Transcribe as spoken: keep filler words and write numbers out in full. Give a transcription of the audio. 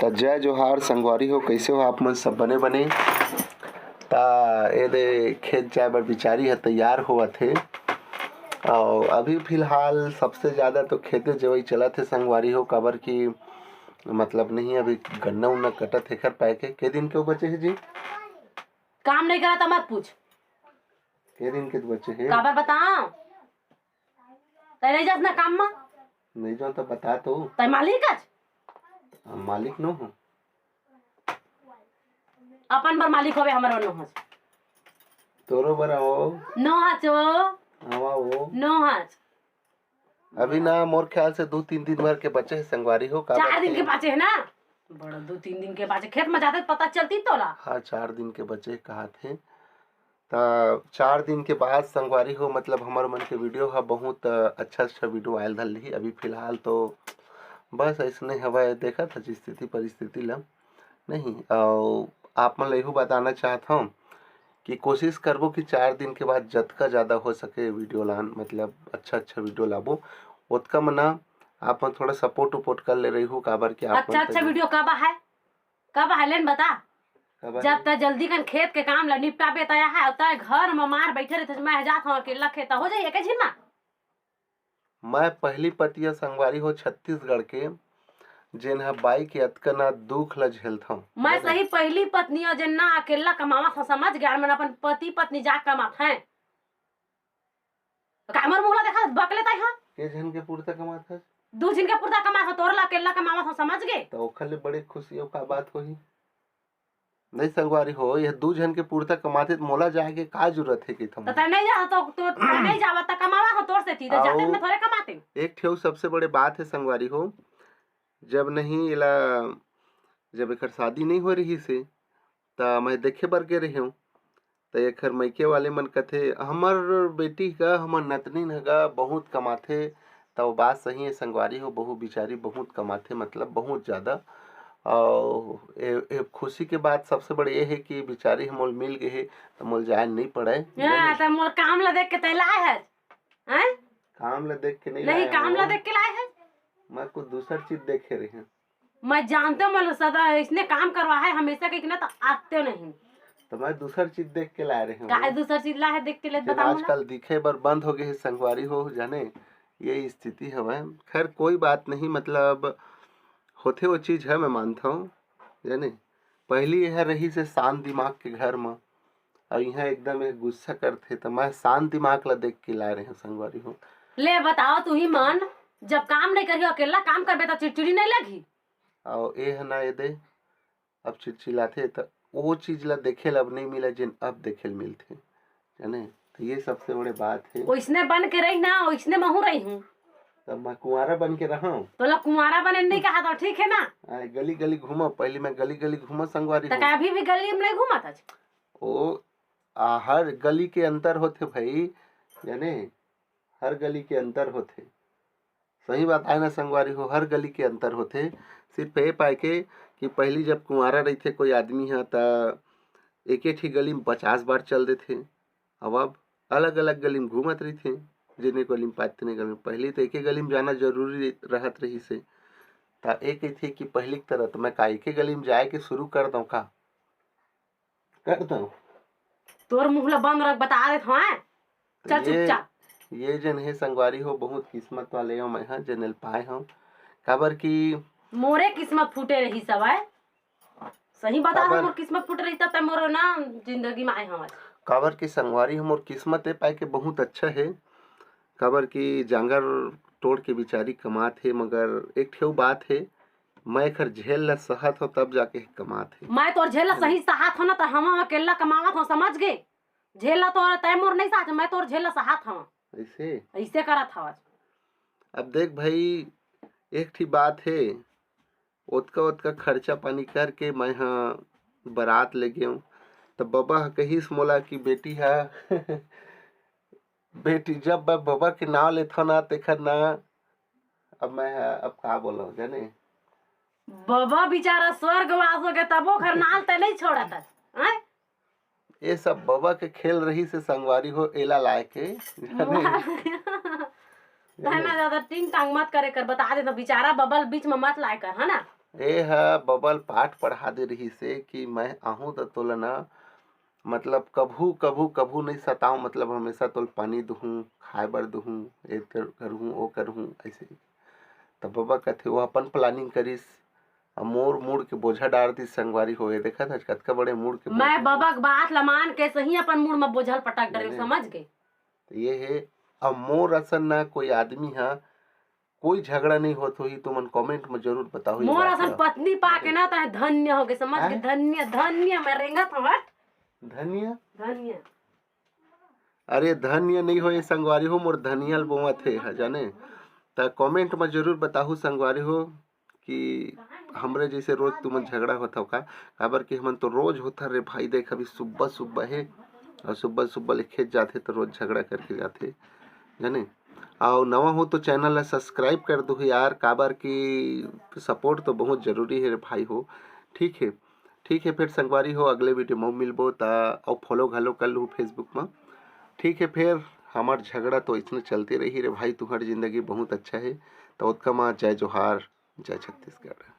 त जय जोहार संगवारी हो, कइसे हो आप मन? सब बने बने। त ए दे खेत जाए बर बिचारी ह तैयार होवत हे। अउ अभी फिलहाल सबसे ज्यादा तो खेते जवई चलत हे संगवारी हो, काबर कि मतलब नहीं, अभी गन्ना उन्ना कटत हे, एखर पाए के। के दिन के वो बचे हे जी? काम नहीं करा त मत पूछ। के दिन के बचे हे? काबर बताओ? तै नहीं जास ना काम मा। नहीं जाओ तो बता तो। तै मालिक अच? हम मालिक नो हो। अपन बर मालिक होवे, हमर बर नो हच। तोरो बर हो। नो हच ओ। आवा हो। नो हच। अभी ना, मोर ख्याल से दू तीन दिन भर के बचे हे संगवारी हो, काबर चार दिन के के बाचे हे ना। बड़ा दू तीन दिन के बाचे, खेत में जाते तो पता चलती तोला। हाँ, चार दिन के बचे हे कहत हे। त चार दिन के बाद संगवारी हो, मतलब हमर मन के वीडियो ह बहुत, अ, अच्छा अच्छा वीडियो आयल धर लिही। अभी फिलहाल तो बस अइसने हवय, देखत हच स्थिति परिस्थिति ल। नहीं, अउ आप मन ल एहू बताना चाहत हौं कि कोशिश करबो कि चार दिन के बाद जतका ज्यादा हो सके वीडियो लान, मतलब अच्छा अच्छा वीडियो लाबो। ओतका म ना आप मन थोड़ा सपोर्ट उपोर्ट कर ले रही हो, काबर कि आप मन अच्छा अच्छा तक वीडियो कब है? कब है लेन बता। कब है? जब तक जल्दी कन खेत के काम ला निपटाबे तय है, तय घर म मार बैठे रहिथे, मैं जात हूँ अकेला खेत, हो जाई एके झिन मा। मैं पहली पतिया संगवारी हो छत्तीसगढ़ के, जेन ह बाई के अतका ना दुख ल झेलथौं। मैं सही पहली पत्नी हो, जेन ना अकेला कमावत हो, समझ गया? मन अपन पति पत्नी जा कमात हैं। का मोर मुंह ला देखा बकले ताई हा? के झन के पुरता कमात हस? दू झिन के पुरता कमात हो, तोर ला अकेला कमावत हो, समझ गे? त ओखर ले बड़े खुशी हो का बात होही? नहीं संगवारी हो, यह दू झन के पुरता कमाथे त मोला जाए के का जरूरत हे कहिथौं त मैं। तै नहीं जा तो, तो तै नहीं जावा त कमावा हो तोर सेती, त जाते अउ मैं थोड़े कमाते। एक ठेऊ सबसे बड़े बात हे संगवारी हो, जब नहीं एला, जब एकर शादी नहीं हो रही से, त मैं देखे बर गे रहेंव। त एखर मइके वाले मन कथे, "हमर बेटी ह गा, हमर नतनीन ह गा, बहुत कमाथे।" त वो बात सही हे संगवारी हो, बहू बिचारी बहुत कमाथे, मतलब बहुत ज्यादा। अउ ए, ए खुशी के बात सबसे बड़े ये हे कि बिचारी ह मोल मिल गे हे, त मोल जाए नहीं पड़े। हाँ, त मोर काम ला देख के तै लाए हस, हैं? काम ला देख के नहीं नहीं, लाए काम हो। ला देख के लाए हस। मैं कुछ दूसर चीज देखे रहे। मैं जानते हूँ, मैं सदा इसने काम करवा है हमेशा के, इतना तो आते नहीं। तो मैं दूसर चीज देख के लाए रहे हूँ। काहे दूसर चीज ला है, देख के ले, जेन बता मोला। आजकल दिखे बर बंद हो गए हे संगवारी हो, जाने ये स्थिति हवय। खैर कोई बात नहीं, मतलब होथे वो चीज है, मैं मानता हूँ, जाने पहली यह रही से शांत दिमाग के घर में, अउ इहाँ एकदम एक गुस्सा करथे, त मैं शांत दिमाग ला देख के लाए रहे हूँ संगवारी हो। ले बताओ तुही मन, जब काम नहीं करियो, अकेला काम करबे त चिड़चिड़ी नहीं लगही? अउ ए ह ना ये दे, अब चिड़चिड़ाथे त वो चीज ला देखे ला अब नहीं मिला, जेन अब देखे ला मिलथे, जाने? तो ये सबसे बड़े बात है। ओइसने बन के रही ना, ओइसने महू रही हूँ। तब मैं कुंवारा बन के रहूँ। तोला कुंवारा बने नहीं कहा तो ठीक है ना? आए, गली गली घूमो, पहले मैं गली गली घूमो संगवारी त हो। का अभी भी गली में नहीं घूमत हच? ओ, आ, हर गली के अंतर होथे भाई, जाने, हर गली के अंतर होथे। सही बात आय ना संगवारी हो, हर गली के अंतर होथे। सिर्फ ये पाए के कि पहली जब कुंवारा रहिथे कोई आदमी ह, त एके ठी गली में पचास बार चल देथे। अब, अब अलग-अलग गली में घूमत रहिथे, जेने गली में पाए तेने गली में। पहली त एके गली में जाना जरूरी रहत रहिस हे। त ए कहिथे कि पहली की तरह त मैं का एके गली में जाए के शुरू कर दंव का? कर दंव। तोर मुंह ला बंद रख, बता देत हंव, हैं? त चल ये, चुपचाप। ये जन हे संगवारी हो, बहुत किस्मत वाले हो मैं हा, जेन ल पाए हंव। काबर कि मोरे किस्मत फूटे रहिस हवय। सही बता, काबर? मोर किस्मत फूटे रहिस त मोर ना जिंदगी में आए हवय। काबर कि संगवारी हो, मोर किस्मत ए पाए के बहुत अच्छा हे। काबर कि जांगर टोर के बिचारी कमात हे, मगर एक ठेव बात हे, मैं एखर झेल ल सहत हंव, तब जाके कमात हे। मैं तोर झेल ल सही सहत हंव ना, त हम अकेला कमावत हंव, समझ गे? झेल ल तोर, तै मोर नहीं सहत, मैं तोर झेल ल सहत हंव। ऐसे? ऐसे करत हवस। अब देख भाई, एक ठी बात हे, ओतका, ओतका खर्चा पानी करके मैं ह बरात ले गेंव, त बबा ह कहिस मोला कि बेटी ह, बेटी, जब मैं बबा के नाव लेथव ना, तेखर ना, अब मैं ह, अब का बोलव, जाने? बबा बेचारा स्वर्गवास हो गए, तबो घर नाल ते नहीं छोड़त हस, हैं? ये सब बबा के खेल रहिस हे संगवारी हो, एला लाए के, जाने? तहना ज्यादा टिंग टांग मत करे कर, बता देत हंव, बेचारा बबा ल बीच में मत लाए कर, है ना? ए ह बबल पाठ पढ़ा दे रहिस हे कि मैं आहूँ त तोला ना, मतलब कभू कभू कभू नहीं सताऊँ, मतलब हमेशा तोल पानी दुहूँ, खाए बर दुहूँ, ए कर- करहूँ, ओ करहूँ, ऐसे ही। त बबा कथे वो अपन प्लानिंग करिस, अब मोर मूड के बोझा डार दिस संगवारी हो। ये देखत हस कतका बड़े मूड के बोझा मैं हे। बबा के बात ला मान के सही अपन मूड में बोझल पटक डरे, नहीं, नहीं। समझ के। त ये हे, अब मोर असन ना कोई आदमी हा कोई झगड़ा नहीं होत होही, तुमन कमेंट में जरूर बताओ ये मोर बात असन ला। पत्नी पा के ना तहे धन्य हो गए, समझ के? हैं? धन्य, धन्य मैं रेंगत हूँ, हट। धन्य? धन्य। अरे धन्य नहीं हो ये संगवारी हो, मोर धनिया ल बोवत हे, ह जाने। त कमेंट में जरूर बताहू संगवारी हो कि हमरे जैसे रोज तुमन झगड़ा होत हव का, काबर कि हमन तो रोज होत हन रे भाई। देख अभी सुबह सुबह हे और सुबह सुबह ले खेत जाथे तो रोज झगड़ा करके जाथे, जाने। अउ नवा हो तो चैनल ला सब्सक्राइब कर दो यार, काबर कि सपोर्ट तो बहुत जरूरी हे रे भाई हो। ठीक हे, ठीक हे, फिर संगवारी हो अगले वीडियो में मिलबो त, अउ फॉलो घलो कर लू फेसबुक में। ठीक हे, फिर हमार झगड़ा तो इसने चलते रही रे भाई, तुहर जिंदगी बहुत अच्छा हे। तो ओतका मा जय जोहार, जय छत्तीसगढ़।